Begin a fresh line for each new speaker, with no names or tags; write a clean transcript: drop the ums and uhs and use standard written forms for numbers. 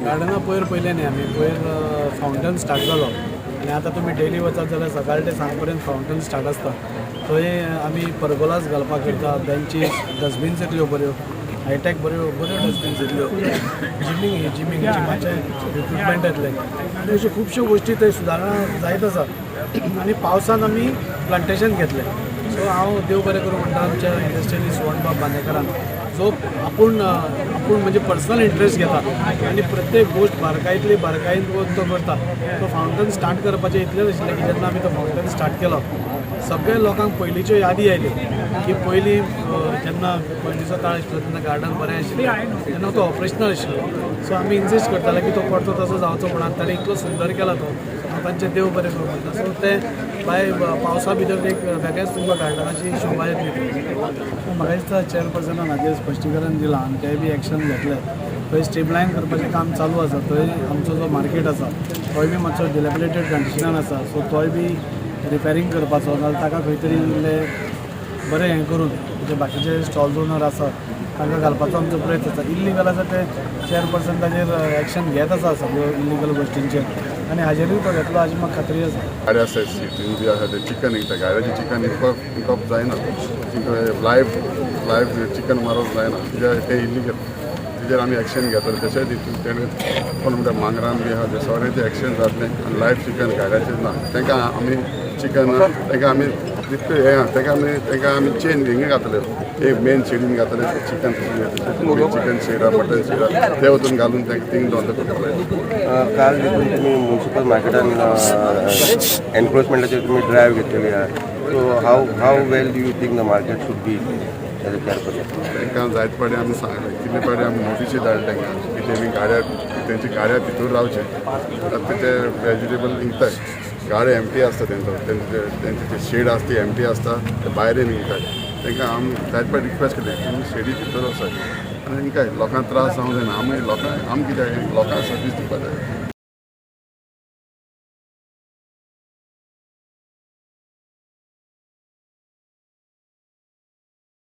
गार्डना पयर पयलें न्ही, आमी पयर फावंटन स्टार्ट जालो आनी आतां तुमी डेली वचत जाल्यार सकाळ ते सांज पर्यंत फावंटन स्टार्ट आसता. थंय आमी परगोलास घालपाक करता, बेंचीस, डस्टबीन्स येतल्यो बऱ्यो, हायटॅक बऱ्यो बऱ्यो डस्टबीन्स येतल्यो, जिमींग जिमींग जिमाचे इक्विपमेंट येतले आनी अश्यो खुबश्यो गोश्टी थंय सुदारणा जायत आसा. आनी पावसान आमी प्लांटेशन घेतलें. सो हांव देव बरें करूं म्हणटा आमच्या इंडस्ट्रियलिस्ट सुवणबाब बांदेकरान, जो आपूण आपूण म्हणजे पर्सनल इंट्रस्ट घेता आनी प्रत्येक गोश्ट बारकायेंतली बारकायेन तो करता. तो फावंटन स्टार्ट करपाचें इतलेंच आशिल्लें की जेन्ना आमी तो फावंटन स्टार्ट केलो, सगळे लोकांक पयलींच्यो यादी आयल्यो की पयलीं जेन्ना पयलींचो काळ आशिल्लो तेन्ना गार्डन बरें आशिल्लें, तेन्ना तो ऑपरेशनल आशिल्लो. सो आमी इन्सिस्ट करताले की तो परतो तसो जावचो म्हणून. ताणें इतलो सुंदर केला तो, हांव तांचें देव बरें करूं म्हणटा. सो ते बाय पावसा भितर एक वेगळेंच तुमकां गार्डनाची शोभा येतली. म्हाका दिसता चेअरपर्सनान हाजेर स्पश्टीकरण दिलां आनी तेय बी एक्शन घेतले. थंय स्ट्रीमलायन करपाचें काम चालू आसा. थंय आमचो जो मार्केट आसा तोय बी मातसो डिलेपिडेटेड कंडिशनान आसा, सो तोय बी रिपेरींग करपाचो, नाजाल्यार ताका खंय तरी इल्लें बरें हें करून जे बाकीचे स्टॉल्स ओनर आसात तांकां घालपाचो आमचो प्रयत्न आसा. इल्लिगल आसा ते चेअरपर्सन ताजेर एक्शन घेत आसा सगळ्यो इल्लिगल गोश्टींचेर आनी हाजेरूय तो घेतलो हाजी म्हाका खात्री आसा.
गाडी आसा, सिटीन बी आसा, ते चिकन विकता. गाड्याचें चिकन विकप जायना. लायव्ह लायव्ह चिकन मारप जायना कित्याक तें इल्लिगल. तेजेर आमी एक्शन घेतले. तशेंच हितून तेणें कोण म्हणटा मांगरान बी आहा, ते सगळें ते एक्शन जातलें. आनी लायव्ह चिकन गाड्याचेर ना. तांकां आमी चिकन तांकां आमी जितलें हें आहा तांकां आमी चेन हिंगा घातले, एक मेन शेडीन घातले चिकन. चिकन शेड आहा, मटन शेड आहा, ते वचून घालून तांकां थिंग दवरता करपाक.
काल देखून तुमी म्युन्सिपल मार्केटान एनक्रोचमेंटाचेर तुमी ड्रायव्ह घेतलेली आहा. So how well do you think the market should be as a chairperson?
तांकां जायते फावटी आमी सांगलें, कितले फावटी आमी नोटीसी धाडले तांकां की तेमी गाड्या, तेंची गाड्या भितूर रावचे. आतां ते वेजिटेबल विकताय, गाडी एमटी आसता तेंचो, तेंचे ते शेड आसता ती एमटी आसता, ते भायर येवन विकताय. तांकां आमी जायते फावटी रिक्वेस्ट केले, तुमी शेडी भितर वचात आनी विकाय, लोकांक त्रास जावंक जायना. आमी लोकांक, आमी कित्याक लोकांक सर्वीस दिवपाक जाय.